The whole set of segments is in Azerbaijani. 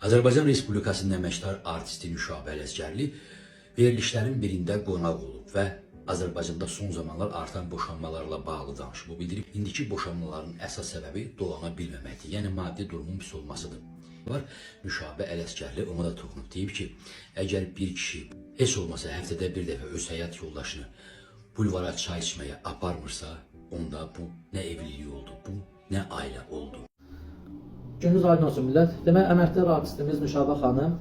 Azərbaycan Respublikasının əməkdar artisti Nüşabə Ələsgərli verilişlərin birində qonaq olub və Azərbaycanda son zamanlar artan boşanmalarla bağlı danışıb. O bildirib, indiki boşanmaların əsas səbəbi dolana bilməməkdir, yəni maddi durumun pis olmasıdır. Var. Nüşabə Ələsgərli ona da toxunub, deyib ki, əgər bir kişi heç olmasa həftədə bir dəfə öz həyat yoldaşını bulvara çay içməyə aparmırsa, onda bu nə evliliyi oldu, bu nə ailə oldu. Gününüz aydın olsun millət. Demək, əməkdar artistimiz Nüşabə xanım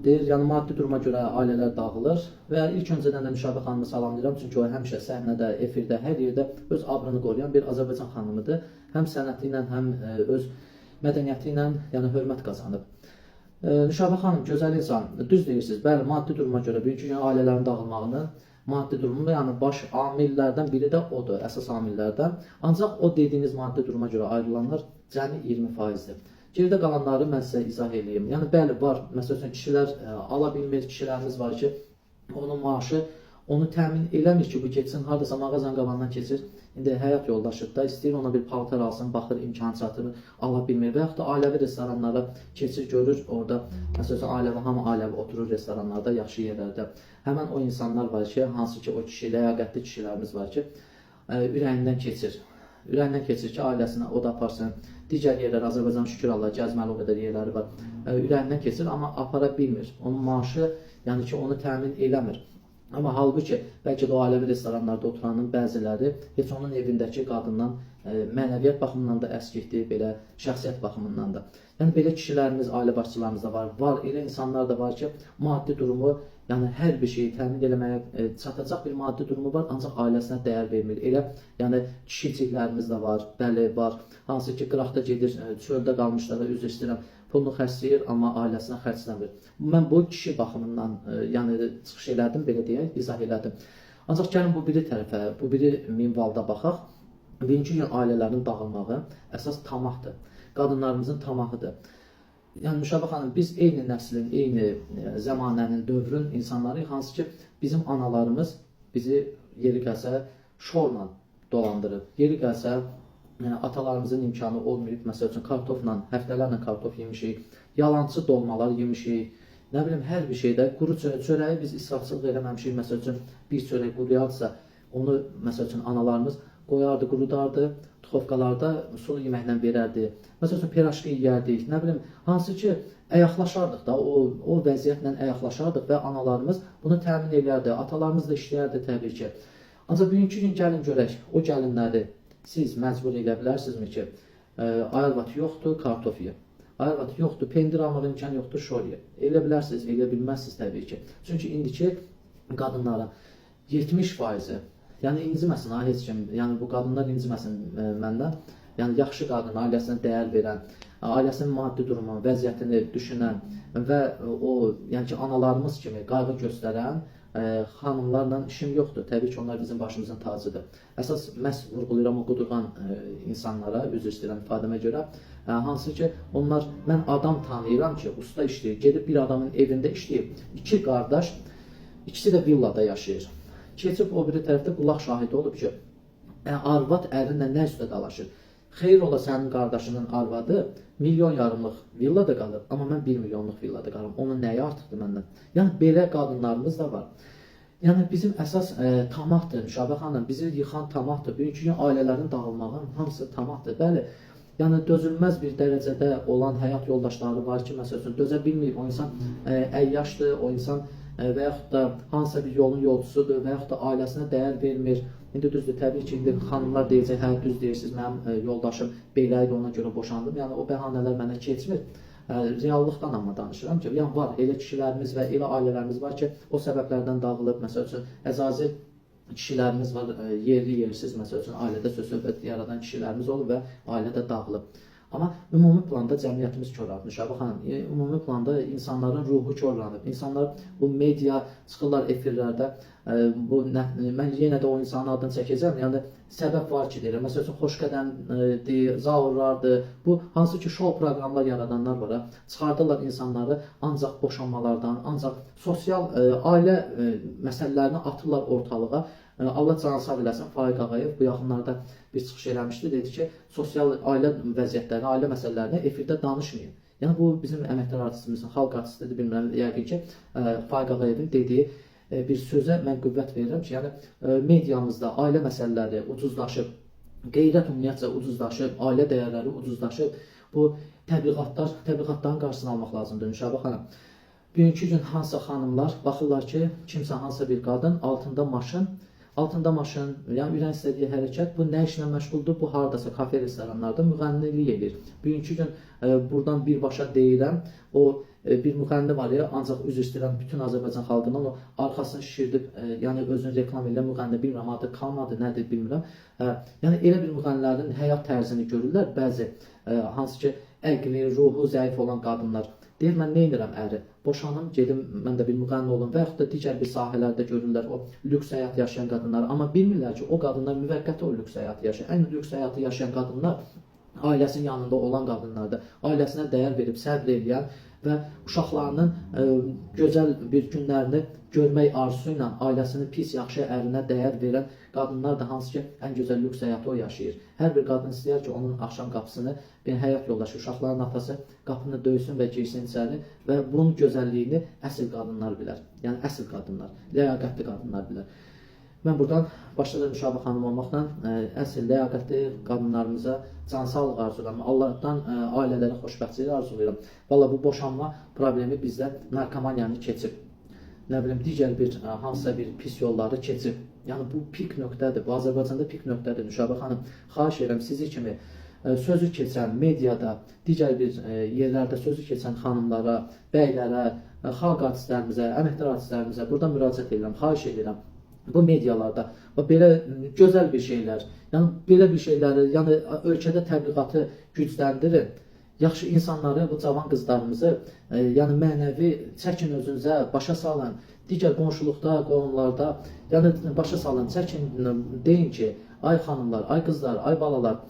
deyir, yəni maddi duruma görə ailələr dağılır və ilk öncədən də Nüşabə xanımı salamlayıram, çünki o həmişə səhnədə, efirdə, hər yerdə öz abrını qoruyan bir Azərbaycan xanımıdır. Həm sənəti ilə, həm öz mədəniyyəti ilə, yəni hörmət qazanıb. Nüşabə xanım, gözəl insan, düz deyirsiniz. Bəli, maddi duruma görə bugünkü gün ailələrin dağılmağının maddi durumu, yəni baş amillərdən biri də odur, əsas amillərdən. Ancaq o dediyiniz maddi duruma görə ayrılanlar cəmi 20%-dir. Geridə qalanları mən sizə izah eləyim. Yəni bəli var, məsəl üçün kişilər ala bilmir, kişilərimiz var ki, onun maaşı onu təmin eləmir ki, bu getsin hardasa mağazanın qabağından keçir. İndi həyat yoldaşıdır da, istəyir ona bir paltar alsın, baxır imkanı çatır, ala bilmir. Və yaxud da ailəvi restoranlara keçir, görür orada, məsəl üçün ailəvi, hamı ailəvi oturur restoranlarda, yaxşı yerlərdə. Həmən o insanlar var ki, hansı ki o kişi, ləyaqətli kişilərimiz var ki, ürəyindən keçir. Ürəyindən keçir ki, ailəsinə o da aparsın. Digər yerlər, Azərbaycan şükür Allah, gəzməli o qədər yerləri var. Ürəyindən keçir, amma apara bilmir. Onun maaşı, yəni ki, onu təmin eləmir. Amma halbuki bəlkə də o ailəvi restoranlarda oturanın bəziləri heç onun evindəki qadından mənəviyyat baxımından da əskikdir, belə şəxsiyyət baxımından da. Yəni belə kişilərimiz, ailə başçılarımız da var. Var elə insanlar da var ki, maddi durumu, yəni hər bir şeyi təmin eləməyə çatacaq bir maddi durumu var, ancaq ailəsinə dəyər vermir. Elə yəni kişiciklərimiz də var, bəli var. Hansı ki qıraqda gedir, çöldə qalmışlara, üzr istəyirəm, pulunu xərcləyir, amma ailəsinə xərcləmir. Mən bu kişi baxımından yəni çıxış elədim, belə deyək, izah elədim. Ancaq gəlin bu biri tərəfə, bu biri minvalda baxaq. Bugünkü gün ailələrin dağılmağı əsas tamahdır. Qadınlarımızın tamahıdır. Yəni Nüşabə xanım, biz eyni nəslin, eyni zəmanənin, dövrün insanlarıyıq, hansı ki bizim analarımız bizi yeri gəlsə şorla dolandırıb. Yeri gəlsə atalarımızın imkanı olmayıb, məsəl üçün kartofla, həftələrlə kartof yemişik, yalançı dolmalar yemişik. Nə bilim, hər bir şeydə quru çörəyi biz israfçılıq eləməmişik. Məsəl üçün bir çörək quruyardısa, onu məsəl üçün analarımız qoyardı, qurudardı, duxovkalarda sulu yeməklə verərdi. Məsəl üçün piraşka yeyərdik. Nə bilim, hansı ki əyaqlaşardıq da, o vəziyyətlə əyaqlaşardıq və analarımız bunu təmin eləyərdi. Atalarımız da işləyərdi təbii ki. Ancaq bugünkü gün gəlin görək, o gəlinləri siz məcbur eləyə bilərsinizmi ki, ayarvat yoxdur, kartof ye. Ayarvat yoxdur, pendir almağa imkan yoxdur, şor ye. Elə bilərsiniz, elə bilməzsiniz təbii ki. Çünki indiki qadınların 70%-i, yəni inciməsin ha heç kim, yəni bu qadınlar inciməsin məndən. Yəni yaxşı qadın, ailəsinə dəyər verən, ailəsinin maddi durumunu, vəziyyətini düşünən və o, yəni ki, analarımız kimi qayğı göstərən xanımlarla işim yoxdur. Təbii ki, onlar bizim başımızın tacıdır. Əsas məhz vurğulayıram o qudurğan insanlara, üzr istəyirəm ifadəmə görə, hansı ki, onlar, mən adam tanıyıram ki, usta işləyir, gedib bir adamın evində işləyib, iki qardaş, ikisi də villada yaşayır. Keçib o biri tərəfdə qulaq şahidi olub ki, arvad ərinlə nə üstə dalaşır. Xeyr ola sənin qardaşının arvadı milyon yarımlıq villada qalır, amma mən 1 milyonluq villada qalıram. Onun nəyi artıqdır məndən? Yəni belə qadınlarımız da var. Yəni bizim əsas tamahdır Nüşabə xanım, bizi yıxan tamahdır. Bugünkü gün ailələrin dağılmağının hamısı tamahdır. Bəli, yəni dözülməz bir dərəcədə olan həyat yoldaşları var ki, məsəl üçün dözə bilmir. O insan əyyaşdır, o insan və yaxud da hansısa bir yolun yolçusudur və yaxud da ailəsinə dəyər vermir. İndi düzdür, təbii ki, indi xanımlar deyəcək, hə, düz deyirsiniz, mənim yoldaşım belə idi, ona görə boşandım. Yəni o bəhanələr mənə keçmir. Reallıqdan amma danışıram ki, yəni var elə kişilərimiz və elə ailələrimiz var ki, o səbəblərdən dağılıb, məsəl üçün əzazil kişilərimiz var, yerli yersiz, məsəl üçün ailədə söz-söhbət yaradan kişilərimiz olub və ailədə dağılıb. Amma ümumi planda cəmiyyətimiz korlanıb, Nüşabə xanım. Ümumi planda insanların ruhu korlanıb. İnsanlar bu media çıxırlar efirlərdə. Bu nə, mən yenə də o insanın adını çəkəcəm. Yəni səbəb var ki, deyirəm. Məsəl üçün Xoşqədəmdir, Zaurlardır. Bu hansı ki şou proqramlar yaradanlar var. Ha, çıxardırlar insanları ancaq boşanmalardan, ancaq sosial ailə məsələlərini atırlar ortalığa. Allah canı sağ eləsin, Faiq Ağayev bu yaxınlarda bir çıxış eləmişdi. Dedi ki, sosial ailə vəziyyətlərini, ailə məsələlərini efirdə danışmayın. Yəni bu bizim əməkdar artistimizin, xalq artistidir, bilmirəm, yəqin ki, Faiq Ağayevin dediyi bir sözə mən qüvvət verirəm ki, yəni mediamızda ailə məsələləri ucuzlaşıb, qeyrət ümumiyyətcə ucuzlaşıb, ailə dəyərləri ucuzlaşıb. Bu təbliğatlar, təbliğatların qarşısını almaq lazımdır Nüşabə xanım. Bugünkü gün hansısa xanımlar baxırlar ki, kimsə hansısa bir qadın altında maşın, altında maşın, yəni ürək istədiyi hərəkət, bu nə işlə məşğuldur? Bu hardasa kafe, restoranlarda müğənnilik edir. Bugünkü gün buradan birbaşa deyirəm, o bir müğənni var ya, ancaq üzr istəyirəm bütün Azərbaycan xalqından, o arxasını şişirdib, yəni özünü reklam edən müğənni, bilmirəm adı Kamadır, nədir bilmirəm. Yəni elə bir müğənnilərin həyat tərzini görürlər bəzi hansı ki əqli, ruhu zəif olan qadınlar. Deyir, mən nə edirəm əri? Boşanım, gedim, mən də bir müğənni olum və yaxud da digər bir sahələrdə görürlər o lüks həyat yaşayan qadınları. Amma bilmirlər ki, o qadınlar müvəqqəti o lüks həyatı yaşayır. Ən lüks həyatı yaşayan qadınlar ailəsinin yanında olan qadınlardır. Ailəsinə dəyər verib səbr eləyən və uşaqlarının gözəl bir günlərini görmək arzusu ilə ailəsinin pis, yaxşı ərinə dəyər verən qadınlar da hansı ki, ən gözəl lüks həyatı o yaşayır. Hər bir qadın istəyər ki, onun axşam qapısını bir həyat yoldaşı, uşaqların atası qapını döysün və girsin içəri və bunun gözəlliyini əsl qadınlar bilər. Yəni əsl qadınlar, ləyaqətli qadınlar bilər. Mən buradan başda da Nüşabə xanım olmaqla əsl ləyaqətli qadınlarımıza can sağlıq arzulayıram. Allahdan ailələrə xoşbəxtçilik arzulayıram. Valla bu boşanma problemi bizdə narkomaniyanı keçib. Nə bilim, digər bir hansısa bir pis yolları keçib. Yəni bu pik nöqtədir. Bu Azərbaycanda pik nöqtədir Nüşabə xanım. Xahiş edirəm sizi kimi sözü keçən mediada, digər bir yerlərdə sözü keçən xanımlara, bəylərə, xalq artistlərimizə, əməkdar artistlərimizə buradan müraciət edirəm, xahiş edirəm. Bu medialarda və belə gözəl bir şeylər, yəni belə bir şeyləri, yəni ölkədə təbliğatı gücləndirin. Yaxşı insanları, bu cavan qızlarımızı, yəni mənəvi çəkin özünüzə, başa salın. Digər qonşuluqda, qohumlarda, yəni başa salın, çəkin, deyin ki, ay xanımlar, ay qızlar, ay balalar,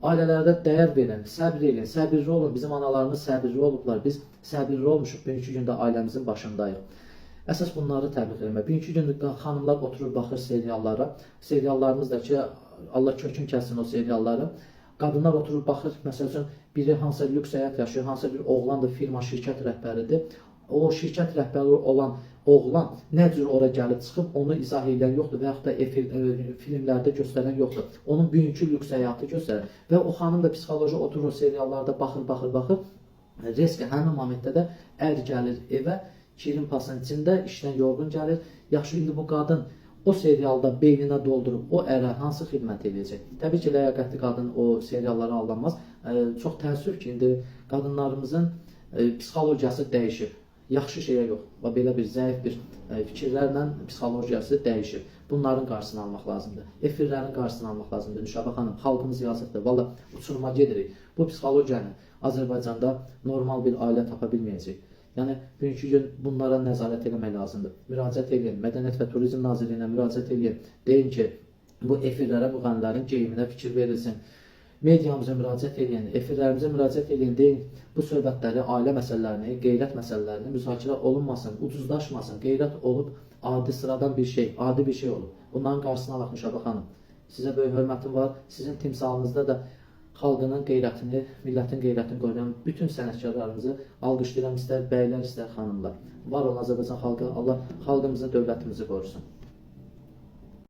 ailələrdə dəyər verin, səbr edin, səbirli olun. Bizim analarımız səbirli olublar. Biz səbirli olmuşuq, bugünkü gündə ailəmizin başındayıq. Əsas bunları təbliğ etmək. Bugünkü gündə xanımlar oturur, baxır seriallara. Seriallarımız da ki, Allah kökün kəssin o serialları. Qadınlar oturur, baxır, məsəl üçün, biri hansısa lüks həyat yaşayır, hansısa bir oğlan da firma, şirkət rəhbəridir. O şirkət rəhbəri olan oğlan nə cür ora gəlib çıxıb, onu izah edən yoxdur və yaxud da efir, filmlərdə göstərən yoxdur. Onun bugünkü lüks həyatı göstərir. Və o xanım da psixoloji oturur o seriallarda, baxır, baxır, baxır. Risk həmin momentdə də ər gəlir evə, kirin pasın içində, işdən yorğun gəlir. Yaxşı, indi bu qadın o serialda beyninə doldurub o ərə hansı xidmət edəcək? Təbii ki, ləyaqətli qadın o seriallara aldanmaz. Çox təəssüf ki, indi qadınlarımızın psixologiyası dəyişib. Yaxşı şeyə yox, və belə bir zəif bir fikirlərlə psixologiyası dəyişib. Bunların qarşısını almaq lazımdır. Efirlərin qarşısını almaq lazımdır. Nüşabə xanım, xalqımız yazıqdır. Valla uçuruma gedirik. Bu psixologiyanı Azərbaycanda normal bir ailə tapa bilməyəcək. Yəni bugünkü gün bunlara nəzarət eləmək lazımdır. Müraciət eləyin, Mədəniyyət və Turizm Nazirliyinə müraciət eləyin. Deyin ki, bu efirlərə, müğənnilərin geyiminə fikir verilsin. Mediamıza müraciət eləyin, efirlərimizə müraciət eləyin, deyin bu söhbətləri, ailə məsələlərini, qeyrət məsələlərini müzakirə olunmasın, ucuzlaşmasın. Qeyrət olub adi sıradan bir şey, adi bir şey olub. Bunların qarşısını alaq Nüşabə xanım. Sizə böyük hörmətim var. Sizin timsalınızda da xalqının qeyrətini, millətin qeyrətini qoruyan bütün sənətkarlarımızı alqışlayıram, istər bəylər, istər xanımlar. Var olun Azərbaycan xalqı, Allah xalqımızı, dövlətimizi qorusun.